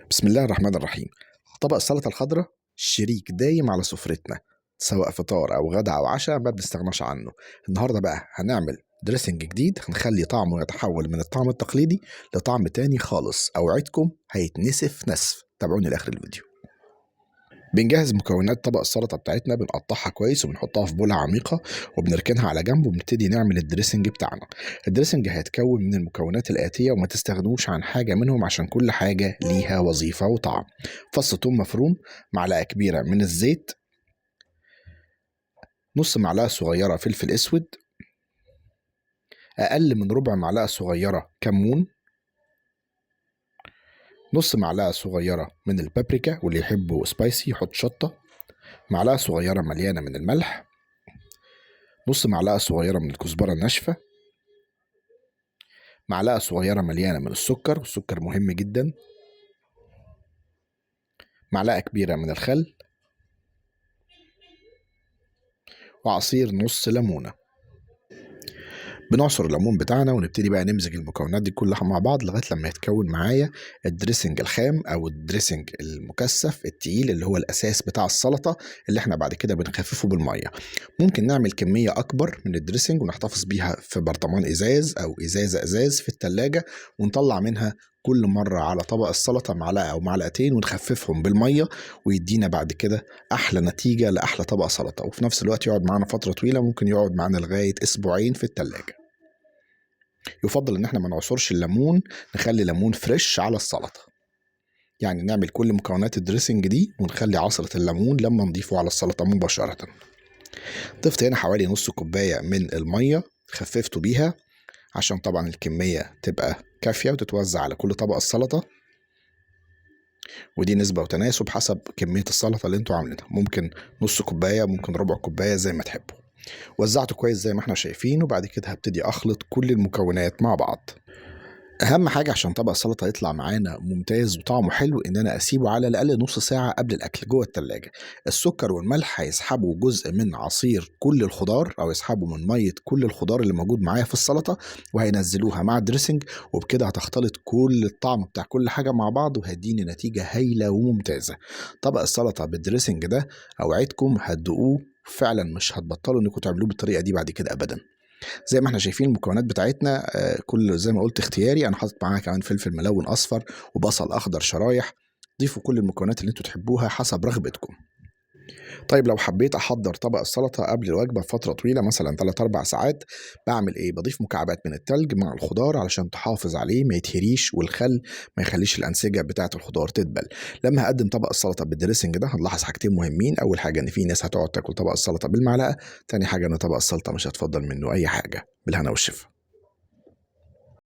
بسم الله الرحمن الرحيم. طبق السلطة الخضراء شريك دايم على سفرتنا، سواء فطار أو غدا أو عشاء، ما بنستغناش عنه. النهاردة بقى هنعمل dressing جديد، هنخلي طعمه يتحول من الطعم التقليدي لطعم تاني خالص. أوعدكم هيتنسف نسف. تابعوني لآخر الفيديو. بنجهز مكونات طبق السلطة بتاعتنا، بنقطعها كويس وبنحطها في بولة عميقة وبنركنها على جنب، وبنبتدي نعمل ال dressing بتاعنا. ال dressing هيتكون من المكونات الآتية، وما تستغنوش عن حاجة منهم عشان كل حاجة ليها وظيفة وطعم. فص ثوم مفروم، معلقة كبيرة من الزيت، نص معلقة صغيرة فلفل أسود، أقل من ربع معلقة صغيرة كمون، نص معلقة صغيرة من البابريكا، واللي يحبوا spicy يحط شطة، معلقة صغيرة مليانة من الملح، نص معلقة صغيرة من الكزبرة الناشفة، معلقة صغيرة مليانة من السكر، والسكر مهم جدا، معلقة كبيرة من الخل، وعصير نص ليمونة. بنعصر الليمون بتاعنا ونبتدي بقى نمزج المكونات دي كلها مع بعض لغاية لما يتكون معايا ال dressing الخام أو ال dressing المكثف التقيل اللي هو الأساس بتاع السلطة، اللي احنا بعد كده بنخففه بالمية. ممكن نعمل كمية أكبر من ال dressing ونحتفظ بيها في برطمان إزاز أو إزازة إزاز في التلاجة، ونطلع منها كل مرة على طبق السلطة معلقة أو معلقتين ونخففهم بالمية، ويدينا بعد كده أحلى نتيجة لأحلى طبق سلطة. وفي نفس الوقت يقعد معانا فترة طويلة، ممكن يقعد معانا لغاية أسبوعين في التلاجة. يفضل إن احنا ما نعصرش الليمون، نخلي ليمون fresh على السلطة، يعني نعمل كل مكونات ال dressing دي ونخلي عصرة الليمون لما نضيفه على السلطة مباشرة. ضفت هنا حوالي نص كوباية من المية، خففته بيها عشان طبعا الكمية تبقى كافية وتتوزع على كل طبق السلطة، ودي نسبة وتناسب حسب كمية السلطة اللي انتوا عاملينها، ممكن نص كوباية ممكن ربع كوباية زي ما تحبوا. وزعته كويس زي ما احنا شايفين، وبعد كده هبتدي اخلط كل المكونات مع بعض. اهم حاجة عشان طبق السلطة يطلع معانا ممتاز وطعمه حلو ان انا اسيبه على الاقل نص ساعة قبل الاكل جوه التلاجة. السكر والملح هيسحبوا جزء من عصير كل الخضار او يسحبوا من مية كل الخضار اللي موجود معايا في السلطة، وهينزلوها مع ال dressing، وبكده هتختلط كل الطعم بتاع كل حاجة مع بعض وهيديني نتيجة هايلة وممتازة. طبق السلطة بال dressing ده اوعدكم هتدوقوه فعلا، مش هتبطلوا انكم تعملوه بالطريقة دي بعد كده ابدا. زي ما احنا شايفين المكونات بتاعتنا، كل زي ما قلت اختياري. انا حاطط معاها كمان فلفل ملون اصفر وبصل اخضر شرايح. ضيفوا كل المكونات اللي انتوا تحبوها حسب رغبتكم. طيب لو حبيت احضر طبق السلطة قبل الوجبة بفترة طويلة مثلا 3-4 ساعات، بعمل ايه؟ بضيف مكعبات من التلج مع الخضار علشان تحافظ عليه ما يتهريش، والخل ما يخليش الانسجة بتاعه الخضار تدبل. لما هقدم طبق السلطة بال dressing ده هنلاحظ حاجتين مهمين. اول حاجة ان في ناس هتقعد تاكل طبق السلطة بالمعلقه، تاني حاجة ان طبق السلطة مش هتفضل منه اي حاجة. بالهنا والشفا.